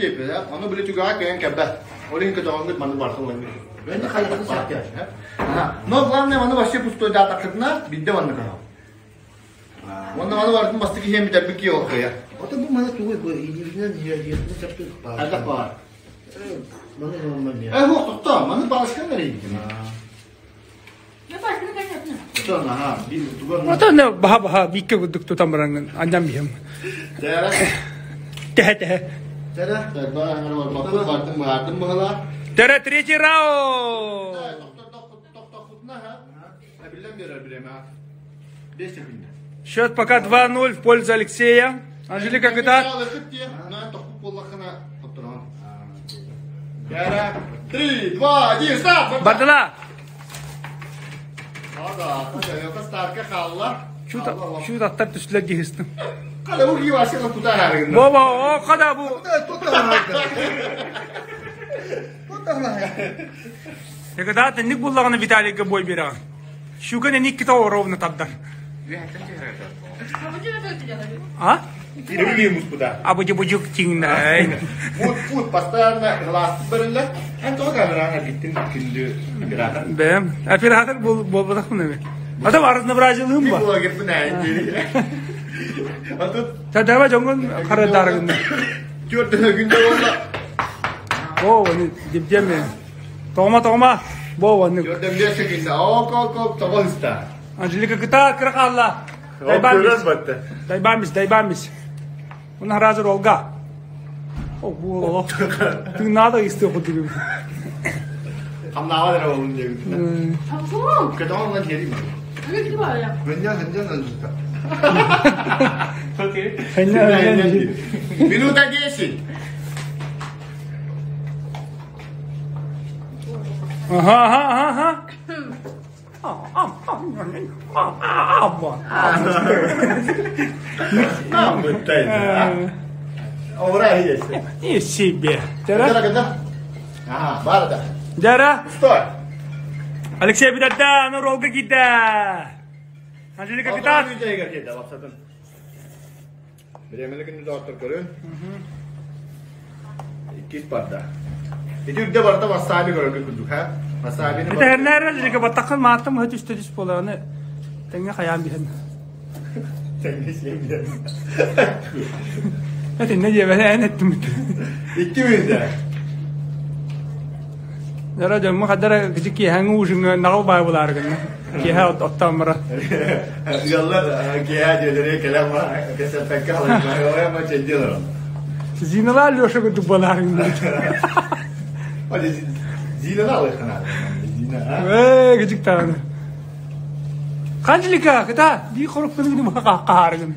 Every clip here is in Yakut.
диэппит, ону били түгэҕэ кэлэн кэлбэт. Ол иһин көтөҕөҥҥүт манны барытын ылан Бэйэ хайдах саппыт. Но главное маны вообще пустой даатаххытына биирдэ манны көһөҕ. Уонна маны барытын бастакы иһэн бүтэрбит киһи ол кыайар. Ото бу маны тугуй бу илиибинэн иһиэхпин саппыт баар. Хайдах баар? Маны нормально. Э, хуох тохтоо, маны палочканы эрийбитим. Ото баха-баха биикке курдук тутан бараҥҥын анньан биһим. Тэһэ тэһэ. Тэрэ третий раунд! Счет пока 2-0 в пользу Алексея. Анжелика кытаат. Три, два, один, старт! Бардыла! Старка хаалла. Чуть аттар түстүлэр дихистим. Када бу киевасыга кутаар Боба, о, када бу. Эгада тэнник буллагына Виталийга бой бераҕын. Щука не икки ровно тардар. А? Абыдьы-будьук тиҥнэй. Пут, пут, постоянно глаз бэриллэр. Эн тоҕо камераҕа бүттүн күндү оператор? Бэм. Оператор буолбатахпын эми. А то разнообразилыым ба. Блогербын ээйин диэри. А тут... Та давай дьоҥҥун харайдаарыгын. Түөрт күндэ буолла. О, они дибдеме. Тоҕума, тоҕума. Бо, они. Төрдөн секунда. Ок, ок, ок, тоҕо ыста. Анжелика кыта кыра хаалла. Дайбамис. Дайбамис, дайбамис. Уна разыр Олга. О, бу олох. Тыыннаада исти курдук. Хамнаава эрэ болун диэбит. Көтөҕөн диэрим. Хэнньэн хэнньэн Анжелика. Минута 10. Ага, ага, ага. И себе. Ага, барда. Дара. Стой. Алексей бүтэрдэ, аны ролга киирдэ. Анжелика кытаат. Бириэмэни күндү доҕоттор көрүн. Иккис барда. Ити үрдэ барда васаби көрөргө курдук, ха? Васабини Этэһэрнээр Анжелика баттаххын мааттым ыһа түстэ түс буолааны тэҥҥэ хайаан биһэн. Тэҥҥэ сиэн биһэн. Этинне диэбэни эн эттим. Икки мүнүүтэ. Дара дьомму хадара кичи киэһэҥҥи ужиҥҥа наҕыл баай булаары гынна. Киэһэ оттоон баран. Ыаллар киэһэ дьиэлэригэр кэлэн кэсэппэккэ халыҥ чэйдии олорон. Зиналаа Леша курдук буолаары гынна. Зинаны алыаххына. Зина. Ээ, кичик даҕаны. Анжелика, кыта, бии хоруктаны гынма хаһаарыгын.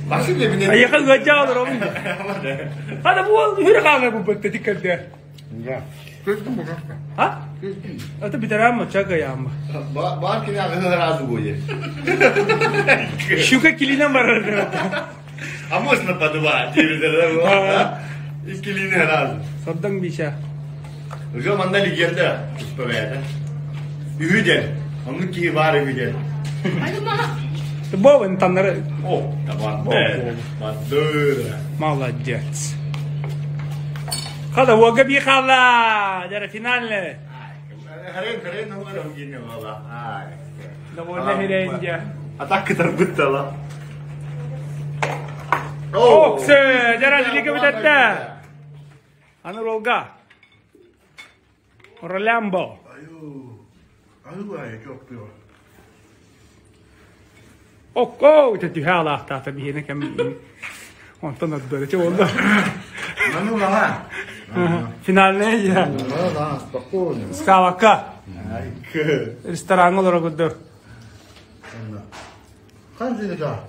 Айыха ыадьа олоробун. Хана бу үһүр хаана бу бытты тиккэрде. А? Это битарам чага яма. Бар кини агыны разы будет. Щука килинен барар. А можно по два? Иккилине разы. Сардаҥ биша. Уже манна легенда туспа Үһү Оннук киһи баар үһү диэн. Бовын таннары. О, табанды. Бадды. Молодец. Хада уога би хаалла. Дьара финальный. Харен харен олар огине бала. Ай. Довольно хиренде. А так кытарбыттала. Оксе, дьара Анжелика бүтэтте. Аны ролга. Ролямбо. Аю, аю, чоппуо. Окко, түһэ алаахтаата биһиэнэ кэм онтон ордор эти болду. Ну, лага. Финальная я. Ну, да, спокойно. Скалака. Рестораҥҥа олоро курдук. Ханжелика.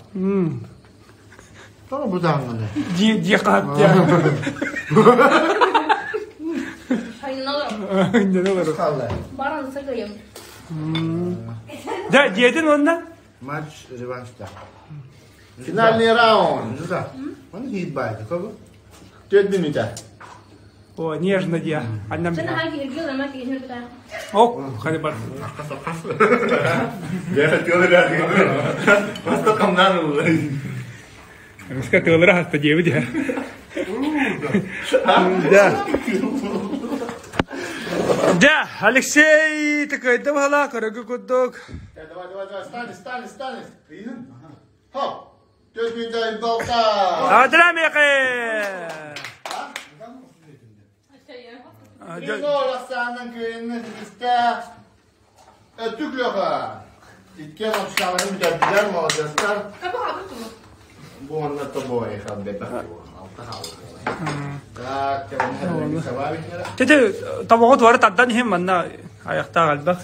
Тоҕо бутаҥҥыны? Дьиэ дьиэ хааттыа. Хаалла. Баран сыгыйым. Дьэ, дьиэтин уонна? Матч реваншта. Финальный раунд. Ну да. Он хит байды, кого? Төрт минута. О, нежно дьиэ. Аннам. Сен хаги иргил ама киһи бутаа. Ок, хали бар. Я хотел реально. Просто там Хамнаан ылла. Эмискэ тыалыра хатта диэбит иһэ. Да. Дьэ, Алексей тыкайда баһала көрөгү курдук. Давай, давай, давай, стань, стань, стань. Хоп. Төтүнтэй балта. Адра меке. Нол ахсаанынан кыайынны ситистэ Өттүк лөҕө. Иккиэн общаларын бүтэрдилэр, молодецтар. Бу онно тобой хаббетах алта хаалла. Так, Тете тобоҕу туора тардан иһин манна аяқтаах элбэх.